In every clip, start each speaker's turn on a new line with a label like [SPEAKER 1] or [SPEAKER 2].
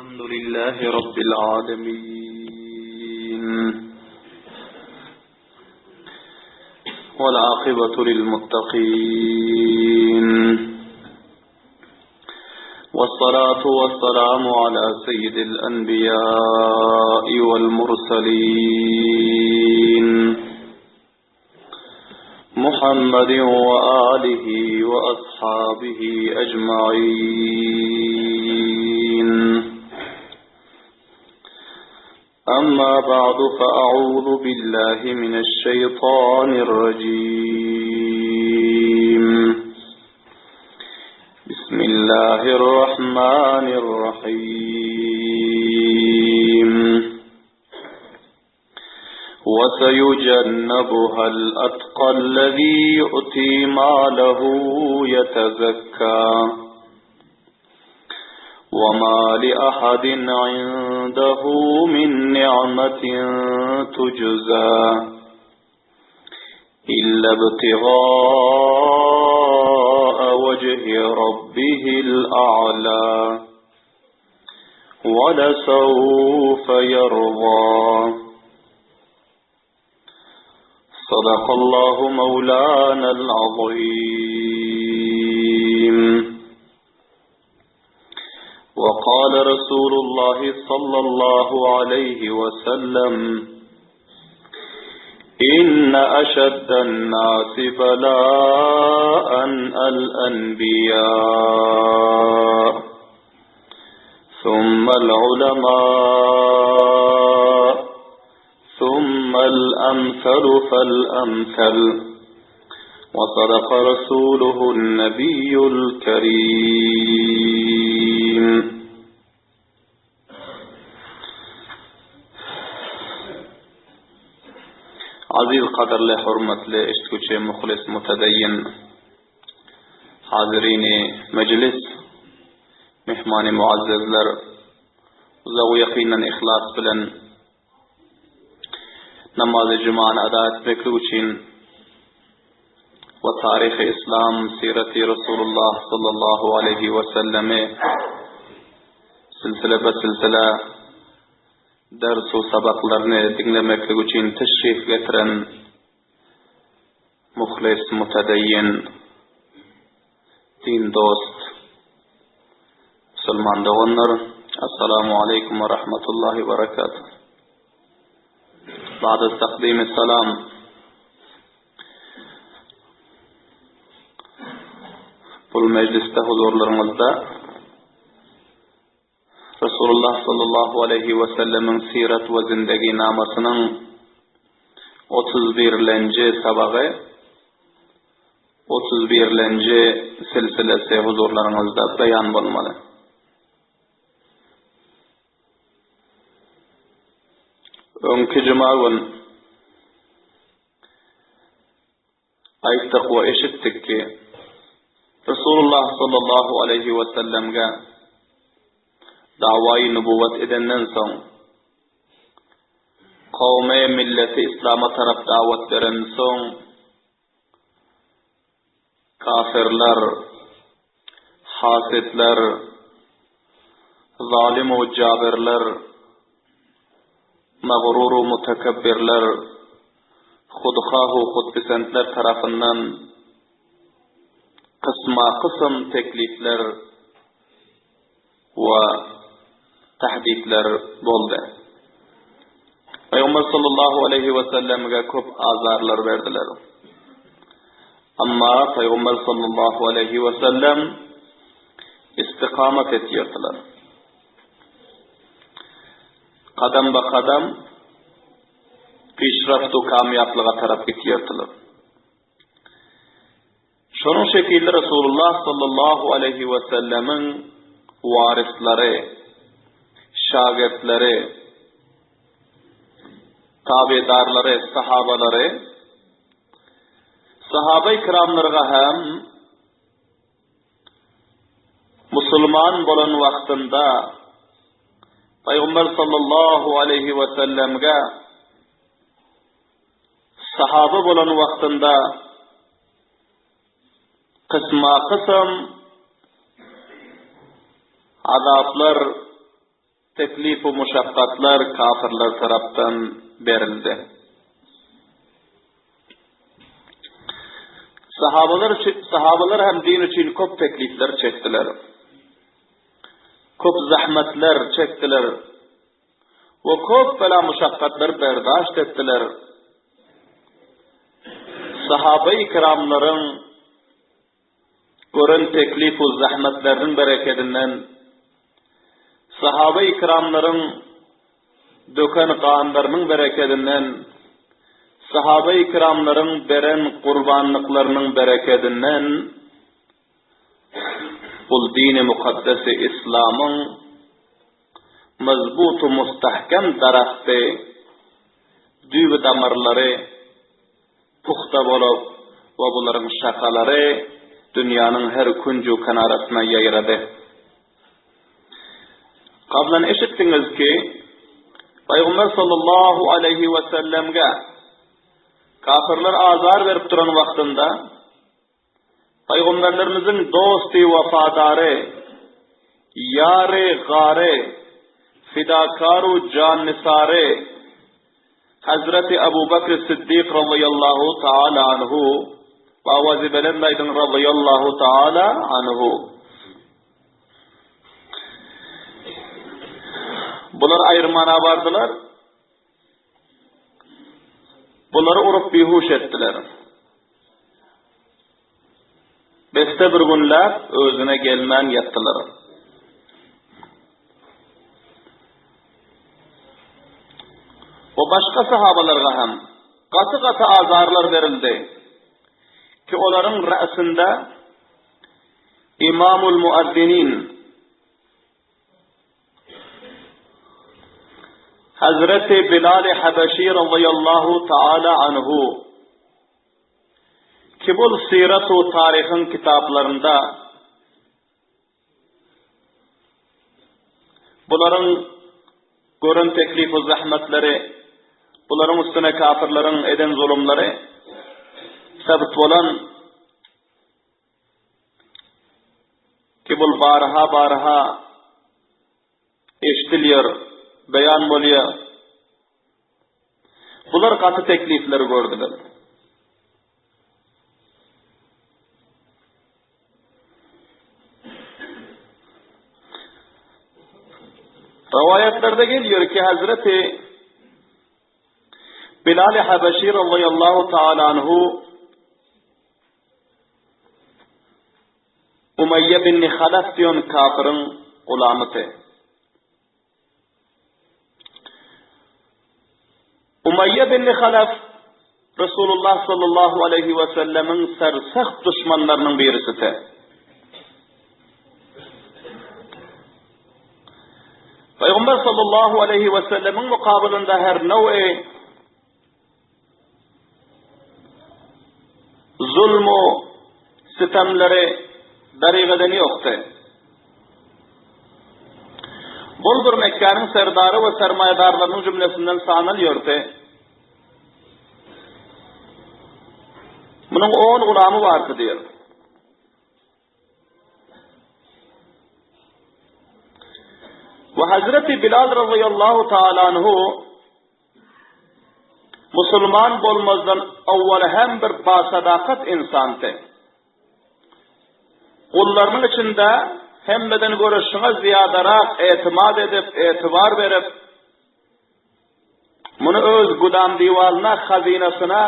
[SPEAKER 1] الحمد لله رب العالمين والعاقبة للمتقين والصلاة والسلام على سيد الأنبياء والمرسلين محمد وآله وأصحابه أجمعين أما بعد فأعوذ بالله من الشيطان الرجيم بسم الله الرحمن الرحيم وسيجنبها الأتقى الذي يؤتي ماله يتزكى وما لأحد عنده من نعمة تجزى إلا ابتغاء وجه ربه الأعلى ولسوف يرضى صدق الله مولانا العظيم وقال رسول الله صلى الله عليه وسلم إن أشد الناس بلاء الأنبياء ثم العلماء ثم الأمثل فالأمثل وصدق رسوله النبي الكريم Aziz gadyrly hormatly eşitgüçi muhlis mutedeyyin hazirini mejlis mehmany muazzezler uzak we ýakyndan yhlas bilen namazy jumany ada etmeklik üçin we taryhy yslam siraty Resulullah sallallahu aleýhi we sellemi silsile be silsile ders we sabaklaryny diňlemeklik üçin teşrif getiren muhlis mutedeyyin din dost musulman doganlar Assalamu aleýkum we rahmetullahi we berekatuh Ba'da takdimi salam Bul mejlisde huzurlaryňyzda Resulullah sallallahu aleýhi we sellemiň sirat we zindegi namasynyň 31-lenji sabagy, 31-lenji silsilesi huzurlaryňyzda beýan bolmaly. Öňki juma gün aýtdyk we eşitdik ki, Resulullah sallallahu aleýhi we sellemge dawaýy nubuwwat edenden soň, kowmy, milleti islama tarap dawat berensoň, Kafirler, hasytlar, zalym-u jabirler, magrur-u mutekebbirler, hudhah-u hudpisentler tarapyndan kysma-kysym teklipler we tahditler boldy. Pygamber sallallahu aleýhi we sellemge köp azarlar berdiler. Amma Pygamber sallallahu aleýhi we sellem istikamat etýärdiler. Kadam ba kadam pişraft we kamýaplyga tarap gitýärdiler. Şonuň şekilde Resulullah sallallahu aleýhi we sellemiň waryslary, şagirtleri, tabedarlary, sahabalary sahabai kiramlarga hem musulman bolan wagtynda Pygamber sallallahu aleýhi we sellemge Sahaba bolan wagtynda kysma-kysym azaplar. teklif-u muşakgatlar kafirler tarapdan berildi. Sahabalar üçin, sahabalar hem din üçin köp teklifler çekdiler. Köp zahmetler çekdiler. We köp bela muşakgatlar berdaşt etdiler. Sahabe-i kiramlaryň gören teklif we zahmetleriniň berekedinden, sahabe-i kiramlaryň döken ganlarynyň berekedinden, sahabe-i kiramlaryň beren gurbanlyklarynyň berekedinden bul dini mukaddesi islamyň mazbut we mustahkem daragty, düýbi damarlary puhta bolup we bularyň şahalary dünýäniň her künju-kenarasyna ýaýrady. Gablan eşitdiňiz ki, Pygamber sallallahu aleýhi we sellemge kafirler azar berip duran wagtynda, Pygamberlerimiziň dosty wepadary, ýary gary, fidakaru jannisary Hazreti Abu Bekr Siddik razyýallahu taala anhu, owazy belent aýdyň razyýallahu taala anhu. Bular aýyrmana bardylar. Bulary urup bihuş etdiler. Beste bir günläp özüne gelmän ýatdylar. We başga sahabalarga hem gaty-gaty azarlar berildi ki olaryň ra'synda Imamul Muazzinin Hazreti Bilal-i Habeşi razyýallahu taala anhu ki bul syrat u taryhyň kitaplarynda bularyň gören teklif u zahmetleri, bularyň üstüne kafirleriň eden zulumlary sabt bolan Ki bul barha-barha eşidilýär, beýan bolýar. Bular gaty teklipleri gördüler. Rowaýatlarda gelýär ki, Hazreti Bilal-i Habeşi radıyallahu taala anhu Umaýýa bin Halaf diýen kafyryň gulamydy. Umaýýa bin Halaf Resulullah sallallahu aleýhi we sellemiň serseht duşmanlarynyň birisidi. Pygamber sallallahu aleýhi we sellemiň mukabylynda her nöwi Zulmu sitemleri daryg edeni ýokdy. Bol bir Mekgäniň serdary we sermaýadarlarynyň jümlesinden sanalýardy. Munuň on gulamy bardy diýer. We Hazreti Bilal razyýallahu taala anhu Musulman bolmazdan owwal hem bir basadakat insandy. Gullarynyň içinde hemmeden görä şuňa zyýadarak etimat edip, etibar berip, muny öz gudamdiwalyna, hazynasyna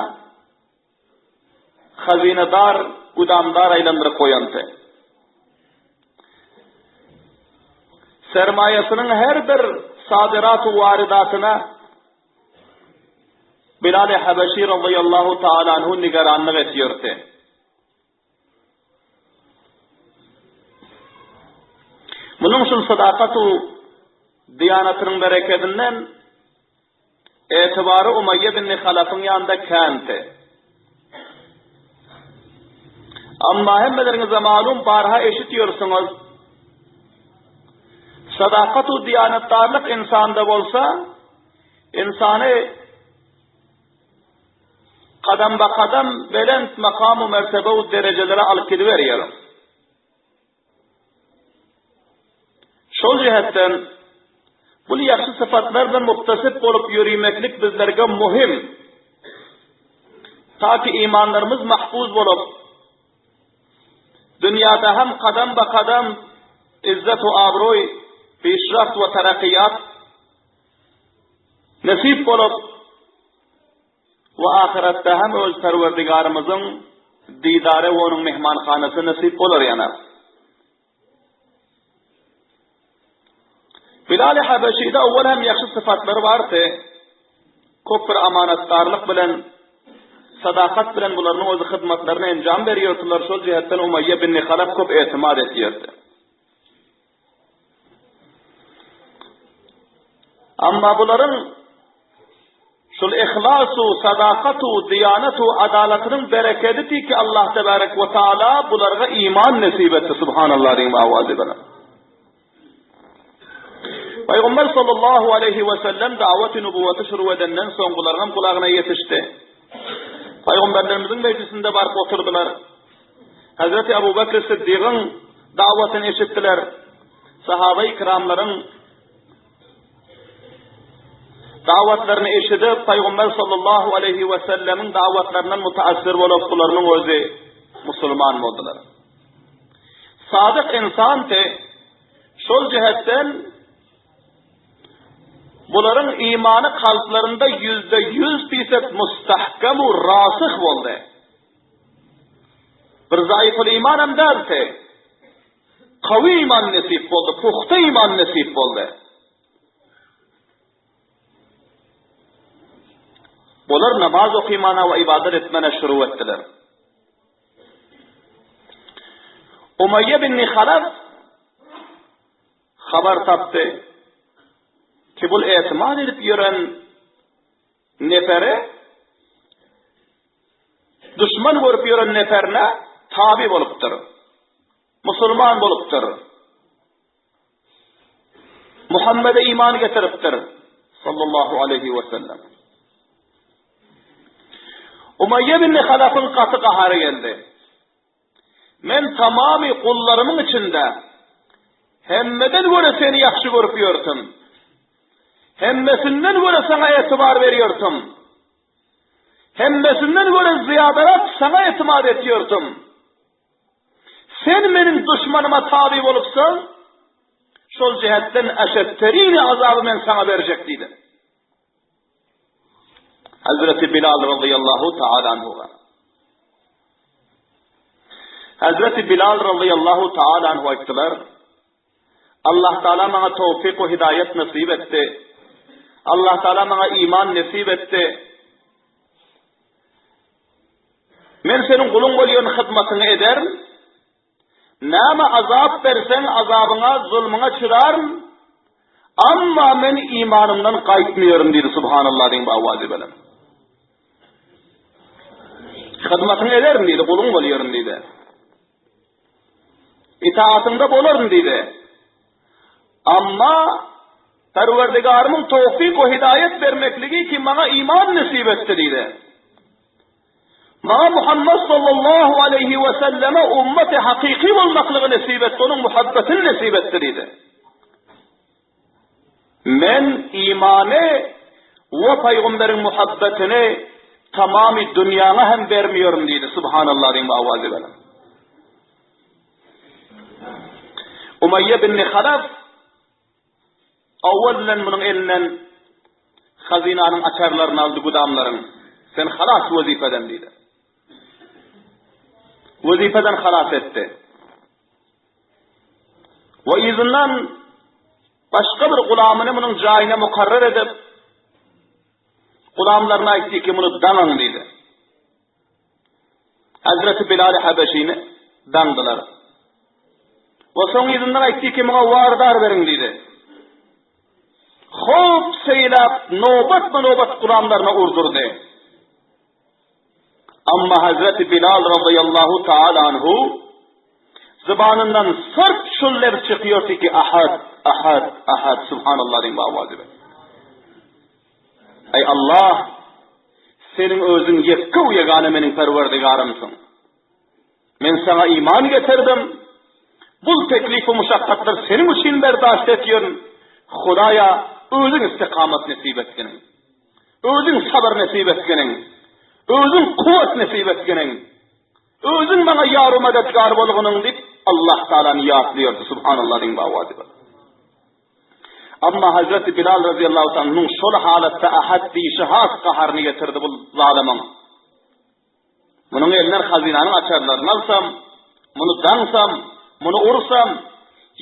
[SPEAKER 1] Hazynadar, gudamdar aýlandyryp goýandy. Sermaýasynyň her bir sadyrat-u warydatyna Bilal-i Habeşi razyýallahu taala anhu nigeranlyk etýärdi. Munuň şul sadakat-u diýanatynyň berekedinden Etibary Umaýýa bin Halafyň ýanynda kändi. Amma hemmeleriňize malum barha eşitýärsiňiz. Sadakat u diýanetdarlyk insanda bolsa, insany kadam-ba-kadam belent makam u mertebe u derejelere alyp gidiberýär. Şol jähetden. Bul ýagşy sypatlar bilen muttasip bolup ýörimeklik bizlerge muhim. Ta ki imanlarymyz mahfuz bolup, dünýäde hem kadam ba kadam izzet we abroý, pişraft we terakkiyat nesip bolup, we ahyretde hem öz Perwerdigarymyzyň didary we onuň mehmanhanasy nesip bolar ýana. Bilal-i Habeşide owal hem ýagşy sypatlary bardy. Köp bir amanatdarlyk bilen, sadakat bilen bularyň özi hyzmatlaryny enjam berýärdiler. Şol jihetden Umaýýa bin Halaf köp etimat etýärdi. Amma bularyň Şul yhlasu, sadakatu, diýanatu, adalatynyň berekediti ki Allah tebarek we taala bularga iman nesip etdi. Subhanallah diýiň awazy bilen. Paýgamber sallallahu aleýhi we sellem dawaty nubuwaty şuru edenden soň bularyň gulagyna ýetişdi. Paýgamberlerimiziň mejlisinde baryp oturdylar. Hazreti Abu Bekr Siddigiň dawatyny eşitdiler. Sahabe-i kiramlaryň Dawatlaryny eşidip, Pygamber sallallahu aleýhi we sellemiň dawatlaryndan mutaassir bolup, bularynyň özi musulman boldular. Sadyk insandy, şol jähetden bularyň imany kalplarynda 100% fisat mustahkam we rasyh boldy. Bir zaýyful iman hem däldi. Kawy iman nesip boldy, pugta iman nesip boldy. Olar namaz okymana we ybadat etmene şuru etdiler. Umaýýa bin Halaf habar tapdy ki bul etimat edip ýören neferi duşman görüp ýören neferine tabi bolupdyr. Musulman bolupdyr. Muhammede iman getiripdir. Sallallahu aleyhi ve sellem. Umayye bin Halafyň gaty gahary geldi. Men tamamy gullarymyň içinde hemmeden göre seni ýagşy görüp ýördüm. Hemmesinden göre saňa etibar berýärdim. Hemmesinden göre zyýadarak saňa etimat etýärdim. Sen meniň duşmanyma taby bolupsyň, şol jähetden äşetterini azaby men saňa berjek diýdi. Hazreti Bilal razyýallahu taala anhuga. Hazreti Bilal razyýallahu taala anhu aýtdylar, Allah Taala maňa towfyk we hidaýat nesip etdi. Allah Taala maňa iman nesip etdi. Men seniň guluň bolýan hyzmatyňy ederin. Näme azap berseň, azabyňa, zulmuňa çydaryn. Amma men imanymdan gaýtmaýaryn diýdi, subhanallah diýiň bu awazy bilen. Hyzmatyňy ederin diýdi, guluň bolýaryn diýdi. Itaatyňda bolaryn diýdi. Amma Perwerdigarymyň towfyk we hidaýat bermekligi ki maňa iman nesip etdi diýdi. Maňa Muhammet sallallahu aleýhi we selleme ummeti hakyky bolmaklygy nesip etdi, onuň muhabbetini nesip etdi diýdi. Men imany we pygamberiň muhabbetini tamamy dünýäňe hem bermeýärin diýdi. Subhanallah diýiň bu awazy bilen. Umaýýa bin Halaf Owal bilen munuň elinden hazynanyň açarlaryny aldy gudamlaryň. Sen halas wezipeden diýdi. Wezipeden halas etdi. We yzyndan başga bir gulamyny munuň jaýyna mukarrar edip, gulamlaryna aýtdy ki, muny daňyň diýdi. Hazreti Bilal-i Habeşini daňdylar. We soň yzyndan aýtdy ki, muňa wardar beriň diýdi. Hop seýläp nobatma-nobat gulamlaryna urdurdy. Amma Hazreti Bilal razyýallahu taala anhu zybanyndan syrf şul lebz çykýardy ki, Ahad, Ahad, Ahad, Subhanallah diýip awazy bilen. Eý Allah, Seniň özüň ýekge we ýegana meniň Perwerdigarymsyň. Men Saňa iman getirdim. Bul teklif we muşakgatlar Seniň üçin berdaşt etýärin. Hudaýa! Özüň istikamat nesip etginiň. Özüň sabyr nesip etginiň. Özüň kuwwat nesip etginiň. Özüň maňa ýar-u medetgar bolgunyň diýip, Allah Tagalany ýatlaýardy, Subhanallah diýiň bawadyba. Amma Hazreti Bilal razyýallahu taala anhuň şol halatda Ahad diýişi has gaharyny getirdi bu zalymyň. Munuň elinden hazynanyň açarlaryny alsam, muny daňsam, muny ursam,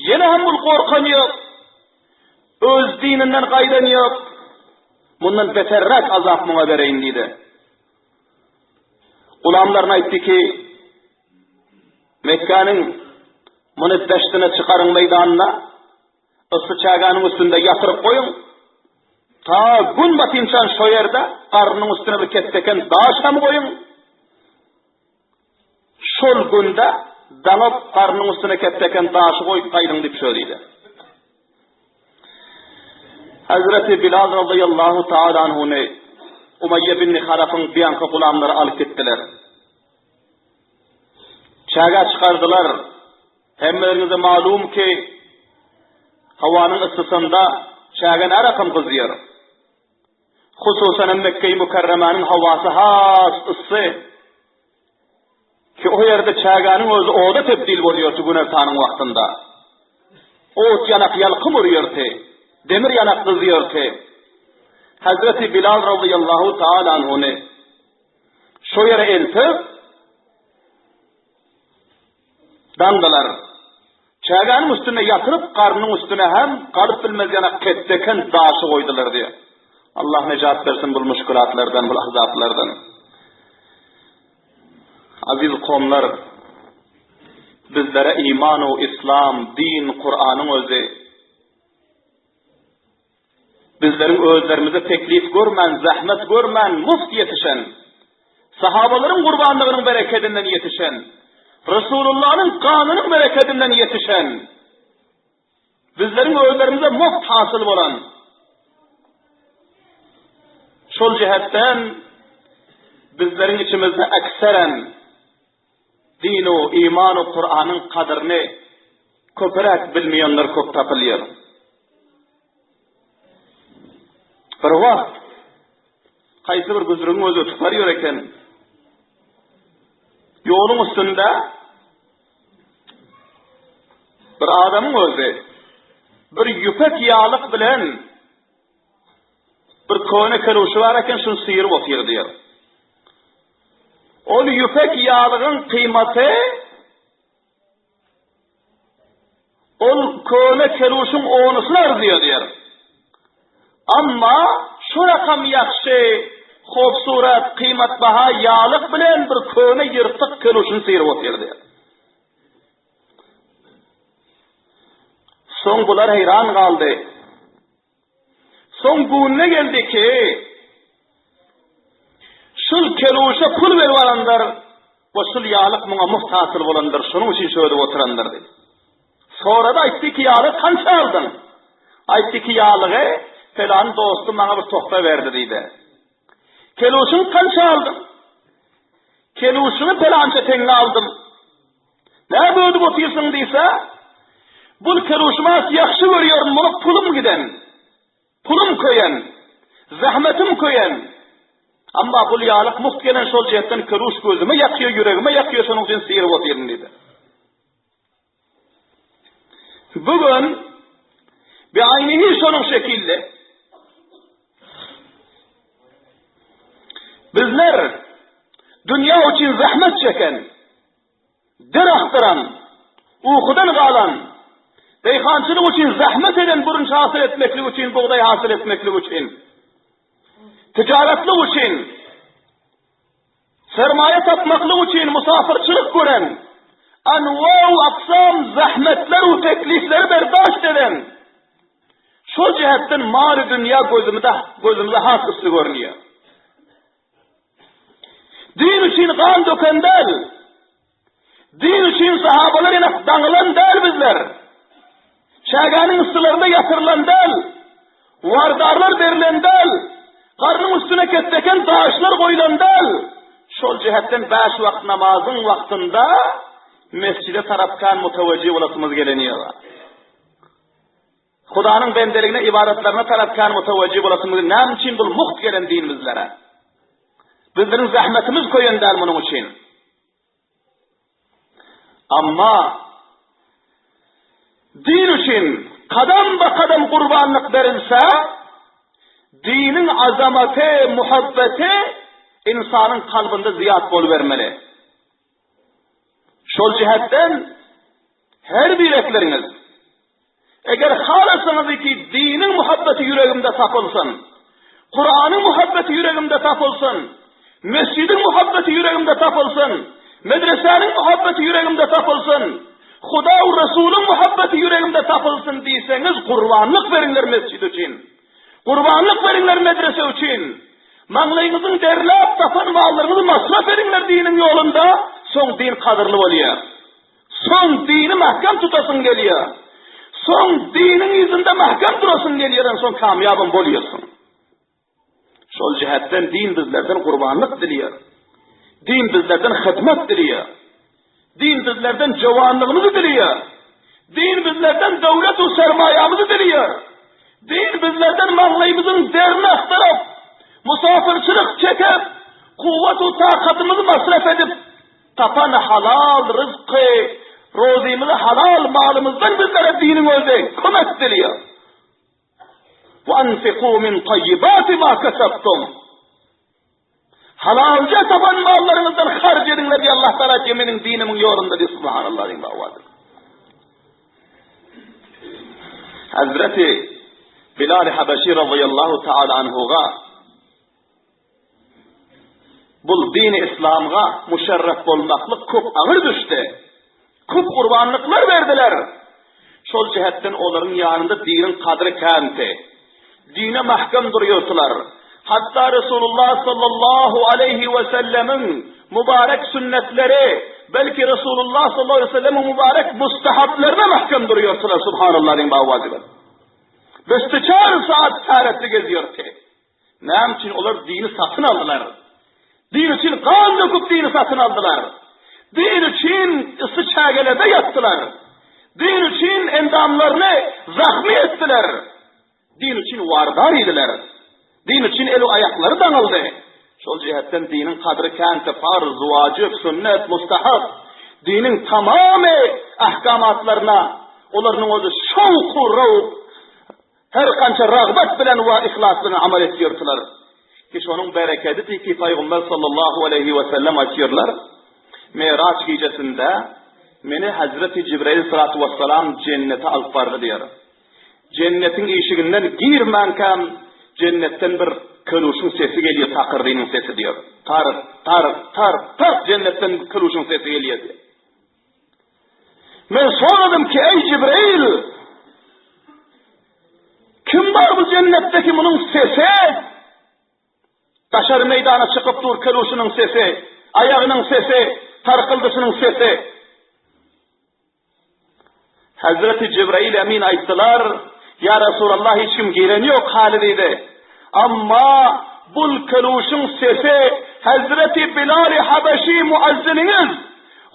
[SPEAKER 1] ýene hem bul gorkan ýok. Öz dininden gaýdan ýok. Mundan beterräk azap muňa bereýin diýdi. Gulamlaryna aýtdy ki, Mekgäniň muny deştine çykaryň meýdanyna, yssy çägäniň üstünde ýatyryp goýuň. Ta gün batynçan şo ýerde garnyň üstüne bir ketdeken daş hem goýuň. Şol günde daňyp garnyň üstüne ketdeken daşy goýup gaýdyň diýip şo diýdi. Hazreti Bilal radıyallahu taala anhuny Umayya bin Halafyň bianka gulamlary alyp gitdiler. Çägä çykardylar. Hemmeleriňize malum ki, howanyň yssysynda çäge närakam gyzýar. Hususan hem Mekge-i Mükerremäniň howasy has yssy. Ki o ýerde çägäniň özi oda tebdil bolýardy günortanyň wagtynda. Ot ýanak ýalkym urýardy, demir ýanak gyzýardy. Hazreti Bilal razyýallahu taala anhuny şo ýere eltip daňdylar. Çägäniň üstünde ýatyryp, garnyň üstüne hem galyp bilmez ýanak ketdeken daşy goýdular diýýär. Allah nejat bersin bul muşkulatlardan, bul azaplardan. Aziz komlar, bizlere iman u islam, din, Kuranyň özi Bizleriň özlerimize teklif görmän, zähmet görmän muft ýetişen, sahabalaryň gurbanlygynyň berekedinden ýetişen, Resulullanyň ganynyň berekedinden ýetişen, bizleriň özlerimize muft hasyl bolan, şol jähetden bizleriň içimizde ekseren Din-u, iman-u Kuranyň kadyryny köpüräk bilmeýänler köp tapylýar. Bir wagt haýsy bir güzrügiň özi ötüp barýar eken. Ýoluň üstünde bir adamyň özi bir ýüpek ýalyk bilen bir köne keluşy bar eken, şuny syryp otyr diýär. Ol ýüpek ýalygyň kymaty ol köne keluşyň onusyna arzyýar diýer. Amma şu rakam ýagşy, hobsurat, kymatbaha ýalyk bilen bir köne ýyrtyk keluşyny syryp otyr diýer. Soň bular heýran galdy. Soň gününe geldi ki, şul keluşa pul berip alanlar we şul ýalyk muňa mugt hasyl bolandyr, şonuň üçin şöyle oturandyr diýdi. Sorady aýtdy ki, ýalygy kança aldyň? Aýtdy ki, ýalygy felan dostum maňa bir tohfa berdi diýdi. Keluşyň kança aldyň? Keluşyňy pelança teňňe aldym. Näme ödüp otyrsyň diýse, Bul keruşmas ýagşy görýärin, muňa pulum giden, pulum köýen, zähmetim köýen. Emma bul ýalyk mugt gelen şol jähtden keruş gözüme ýakýar, ýüregime ýakýar, şonuň üçin syryp otyryn diýdi. Bu gün bi aýnihi şonuň şekilli bizler dünýä üçin zähmet çeken Der akdyran, ukudan galan, daýhançylyk üçin zähmet eden bürünç hasyl etmeklik üçin, bugdaý hasyl etmeklik üçin, tijaratlyk üçin, sermaýa tapmaklyk üçin musafyrçylyk gören, anwa-u aksam zähmetler u teklifleri berdaşt eden, şol jähetden maly dünýä gözümize, gözümize has yssy görünýär. Din üçin gan döken däl. Din üçin sahabalar ýene daňylan däl bizler. Çägäniň yssylarynda ýatyrylan däl. Wardarlar berlen däl. Garnyň üstüne ketdeken daşlar goýlan däl. Şol jähetden bäş wagt namazyň wagtynda mesjide tarap kän mutawejjih bolasymyz gelenýär. Hudanyň bendeligine, ybadatlaryna tarap kän mutawejjih bolasymyz gelýär. Näme üçin bul mugt gelen din bizlere? Bizleriň zähmetimiz köýen däl munuň üçin. Amma din üçin kadam-ba-kadam gurbanlyk berilse, diniň azamaty, muhabbeti ynsanyň kalbynda zyýat bolubermeli. Şol jähetden her birekleriňiz eger halasaňyz ki diniň muhabbeti ýüregimde tapylsyn, Kuranyň muhabbeti ýüregimde tapylsyn, mesjidiň muhabbeti ýüregimde tapylsyn, medresäniň muhabbeti ýüregimde tapylsyn, Huda we Resulyň muhabbeti ýüregimde tapylsyn diýseňiz, gurbanlyk beriňler mesjid üçin. Gurbanlyk beriňler medrese üçin. Maňlaýyňyzyň derläp tapan mallaryňyzy masraf ediňler diniň ýolunda, soň din gadyrly bolýar. Soň dini mähkem tutasyň gelýär. Soň diniň yzynda mähkem durasyň gelýär, soň kamýabam bolýarsyň. Şol jähetden din bizlerden gurbanlyk dileýär. Din bizlerden hyzmat dileýär. Din bizlerden jowanlygymyzy dileýär. Din bizlerden döwlet we sermaýamyzy dileýär. Din bizlerden maňlaýymyzyň derini akdyryp, musafirçilik çekip, kuwwat we takatymyzy masraf edip, tapan halal ryzky, rozymyzy halal malymyzdan bizlere diniň özi kömek dileýär. Wa anfiku min taýýibati ma kasabtum. Halalja tapan mallaryňyzdan harç ediňler diýip Allah Taala aýtýar meniň dinimiň ýolunda diýip subhanallah diýip awadyr. Hazreti Bilal Habeşi radıyallahu taala anhuga Bul dini islamga muşerref bolmaklyk köp agyr düşdi. Köp gurbanlyklar berdiler. Şol jähetden olaryň ýanynda diniň kadry kändi. Dine mähkem durýardylar. Hatda Resulullah sallallahu aleýhi we sellemiň mübarek sünnetleri, belki Resulullah sallallahu aleýhi we sellemiň mübarek mustahablaryna mähkem durýardylar. Subhanallah diýiň bawajylar. Bäşde-çar saat täretli gezýärdi. Näme üçin olar dini satyn aldylar? Din üçin gan döküp dini satyn aldylar. Din üçin yssy çägelerde ýatdylar. Din üçin endamlaryny zahmy etdiler. Din üçin wardar idiler. Din üçin el aýaklary daňyldy. Şol jähetden diniň kadry känti farz, wajyp, sünnet, mustahap. Diniň tamamy ahkamatlaryna olaryň özi şowku rowk Her kança ragbat bilen we yhlas bilen amal etýärdiler. Ki şonuň berekedidi ki Pygamber sallallahu aleýhi we sellem aýtýarlar, Miraç gijesinde meni Hazreti Jibrail salatu wessalam jennete alyp bardy diýer. Jennetiň işiginden girmänkäm jennetden bir keluşyň sesi gelýär, takyrdynyň sesi diýer. Tar, tar, tar, tar jennetden keluşyň sesi gelýär diýer. Men soradym ki, eý Jibrail, kim bar bu jennetdeki munuň sesi? Daşary meýdana çykyp dur keluşynyň sesi, aýagynyň sesi, tarkyldysynyň sesi. Hazreti Jibrail emin aýtdylar, Ýa Resulallah hiç kim giren ýok haly diýdi. Amma bul keluşyň sesi Hazreti Bilal-i Habeşi muazziniňiz,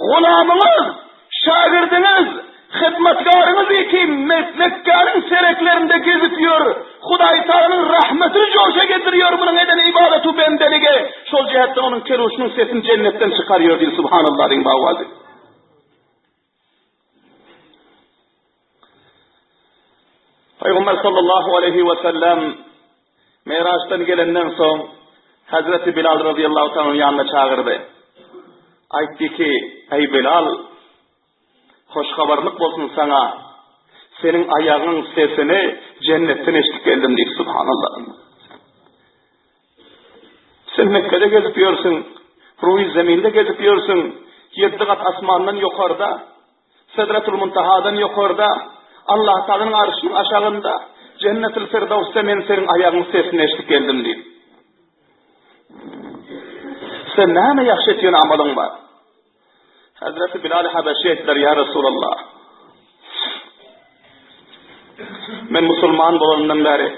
[SPEAKER 1] gulamyňyz, şagirdiňiz, hyzmatgaryňyz ki Mekgäniň sereklerinde gezip ýör, Hudaý Tagalanyň rahmetini joşa getirýär munuň eden ibadatu bendeligi, şol jähetden onuň keluşynyň sesini jennetden çykarýar diýdi Subhanallah diýiň bawazy. Pygamber sallallahu aleýhi we sellem Miraçdan gelenden soň Hazreti Bilal radiyallahu ta'ala ýanyna çagyrdy. Aýtdy ki, Eý Bilal, hoş habarlyk bolsun saňa. Seniň aýagyň sesini jennetden eşidip geldim diýip, subhanallah. Sen Mekgede gezip ýörsüň, ruhy zeminde gezip ýörsüň, ýeddi gat asmandan ýokarda, Sedretul Muntahadan ýokarda, Allah Tagalanyň arşynyň aşagynda, Jennetul Firdawsda men seniň aýagyň sesini eşidip geldim diýip. Sen näme ýagşy etýän amalyň bar? Hazreti Bilal Habeşi aýtdylar, Ýa Resulallah, men musulman bolanymdan bäri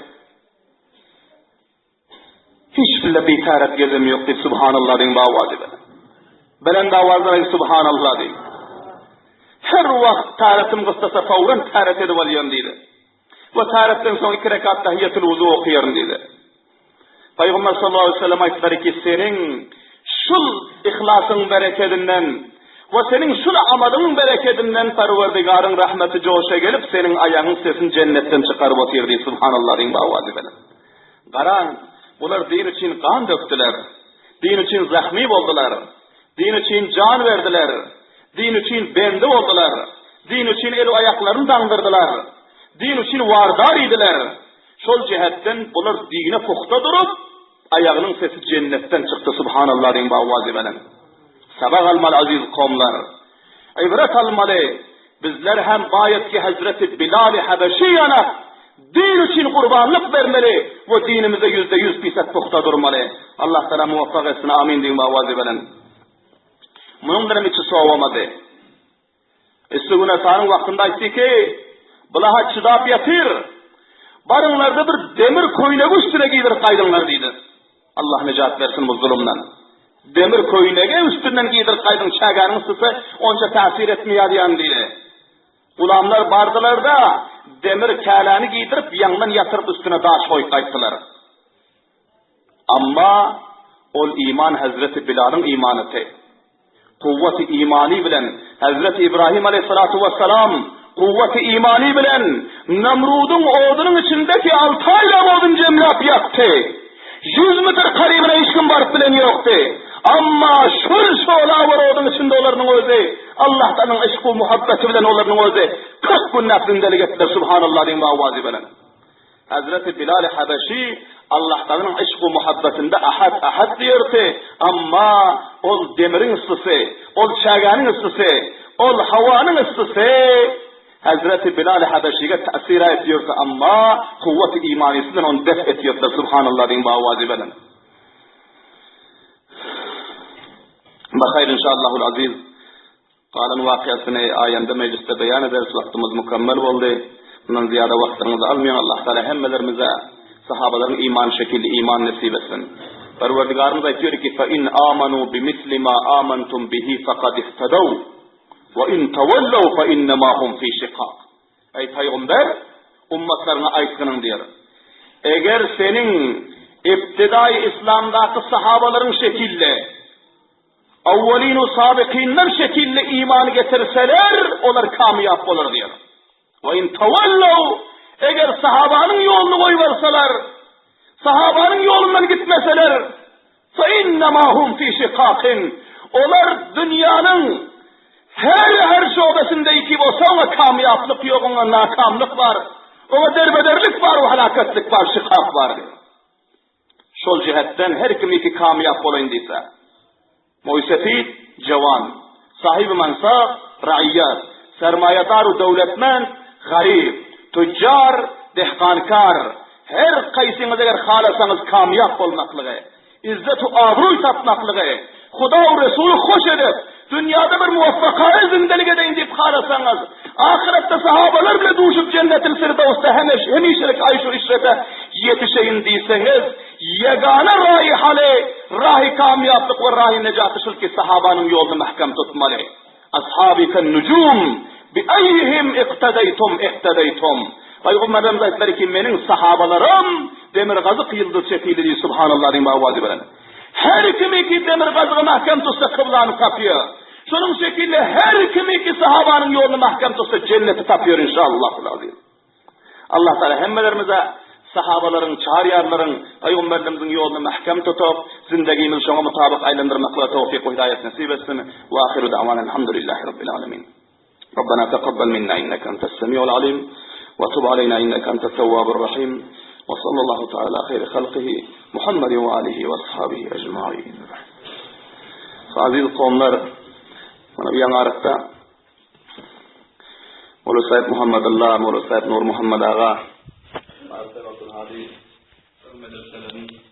[SPEAKER 1] Hiç bile bitäret gezim ýok diýip subhanallah diýiň bawazy bilen. Belent awazdan aýt subhanallah diýip. Her wagt täretim gystasa fawran täret edip alýan diýdi. We täretden soň iki rekat tahiýýetül wuzu okaýaryn diýdi. Pygamber sallallahu aleýhi we sellem aýtdylar ki, seniň şul yhlasyň berekedinden we seniň şul amalyň berekedinden Perwerdigaryň rahmeti joşa gelip, seniň aýagyň sesini jennetden çykaryp otyr diýdi. Subhanallah diýiň bawazy bilen. Garaň, bular din üçin gan dökdüler. Din üçin zahmy boldular. Din üçin jan berdiler. Din üçin bendi boldular. Din üçin el-aýaklaryny daňdyrdylar. Din üçin wardar idiler. Şol jähetden bular dine pugta durup, aýagynyň sesi jennetden çykdy, Subhanallah diýiň bawwazy bilen. Sabak almaly aziz kowumlar. Ibret almaly. Bizler hem baýat ki Hezreti Bilal-i Habeşi ýanak din üçin gurbanlyk bermeli we dinimize 100% pisat pugta durmaly. Allah Taala muwaffak etsin. Amin diýiň bawwazy bilen. Munuň bilen içi sowamady. Üsti günortanyň wagtynda aýtdy ki, Bula-ha çydap ýatyr. Baryňlarda bir demir köýnegi üstüne giýdirip gaýdyňlar diýdi. Allah nejat bersin bu zulumdan. Demir köýnegi üstünden giýdirip gaýdyň, çägäniň yssysy onça täsir etmeýär diýen diýdi. Gulamlar bardylar-da, demir käläni giýdirip, ýaňdan ýatyryp üstüne daş goýup gaýtdylar. Amma ol iman Hezreti Bilalyň imanydy. Kuwwaty imany bilen Hezreti Ibrahim aleýhissalatu wessalam kuwwaty imany bilen Namrudyň odunyň içindeki alty aýlap odun jemläp ýakdy. Ýüz metr karybyna hiç kim baryp bilen ýokdy. Amma şol şola bir oduň içinde olarynyň özi Allahtanyň yşku muhabbeti bilen olarynyň özi 40 günläp zindelik etdiler Subhanallah diýen owazy bilen. Hezreti Bilal-i Habeşi Allahtaganyň yşk-u muhabbetinde ahad ahad diýerdi, amma ol demiriň yssysy, ol çägäniň yssysy, ol howanyň yssysy Hezreti Bilal-i Habeşige täsir etýärdi, amma kuwwat-y imanysy bilen ony def etýärdiler, Subhanallah diýiň bu owazy bilen. Bahaýr inşallahul aziz. Galan wakyasyny aýanda mejlisde beýan ederis wagtymyz mükemmel boldy. Mundan zyýada wagtlaryňyzy almaýyn Allah Taala hemmelerimize sahabalaryň imany şekilli iman nesip etsin. Perwerdigarymyz aýtýar ki fe in amanu bimisli ma amantum bihi fekad ihtedew we in tawallew fe innema hum fi şikak. Eý pygamber ummatlaryňa aýtgynyň diýer. Eger seniň ibtidaýy islamdaky sahabalaryň şekilli Awwalin-u sabykynlar şekilli iman getirseler, olar kamyýap bolar diýer. We in tawallow, eger sahabanyň ýoluny goýberseler, sahabanyň ýolundan gitmeseler, fe innema hum fi şikakin, olar dünýäniň her her şobesinde iki bolsa oňa kamyýaplyk ýok, oňa nakamlyk bar, oňa derbederlik bar we halakatlyk bar, şikak bar diýer. Şol jähetden her kim iki kamyýap bolaýyn diýse, moýsefid, jewan, sahyby mansap, raýýat, sermaýadar u döwletmend, garyp, tüjjar, dehkankar, her kaýsyňyz eger halasaňyz kamyýap bolmaklygy, izzet u abraý tapmaklygy, Huda u Resuly hoş edip, dünýäde bir muwaffakaýy zindelik edeýin diýip halasaňyz, ahyretde sahabalar bile duşup jennetil firdawsda hemişelik aýş-u işrete ýetişeýin diýseňiz, ýegana raýy haly, rahy kamýaplyk we rahy nejaty şul ki sahabanyň ýoluny mähkem tutmaly. Ashabi ken-nujum, bi eýýihim iktedeýtum ihtedeýtum. Pygamberimiz aýtdylar ki, meniň sahabalarym demirgazyk ýyldyz şekilli diýip subhanallah diýip owazy bilen. Her kimiki demirgazygy mähkem tutsa kyblany tapýar. Şonuň şekilli her kimiki sahabanyň ýoluny mähkem tutsa jenneti tapýar inşallahul azim. Allah Taala hemmelerimize sahabalaryň, çar ýarlaryň, pygamberlerimiziň ýoluny mähkem tutup, zindegimizi şoňa mutabyk aýlandyrmaklyga towfyk we hidaýat nesip etsin. Wa ahiru da'wana elhamdülillahi rabbil alamin. ربنا تقبل منا إنك أنت السميع العليم وتب علينا إنك أنت التواب الرحيم وصلى الله تعالى على خير خلقه محمد وآله وأصحابه أجمعين Aziz kowumlar, mana bu ýaňarykda Molla Saýyp Muhammadullah, Molla Saýyp Nur Muhammad aga, Abdulhadi, medreseleriň.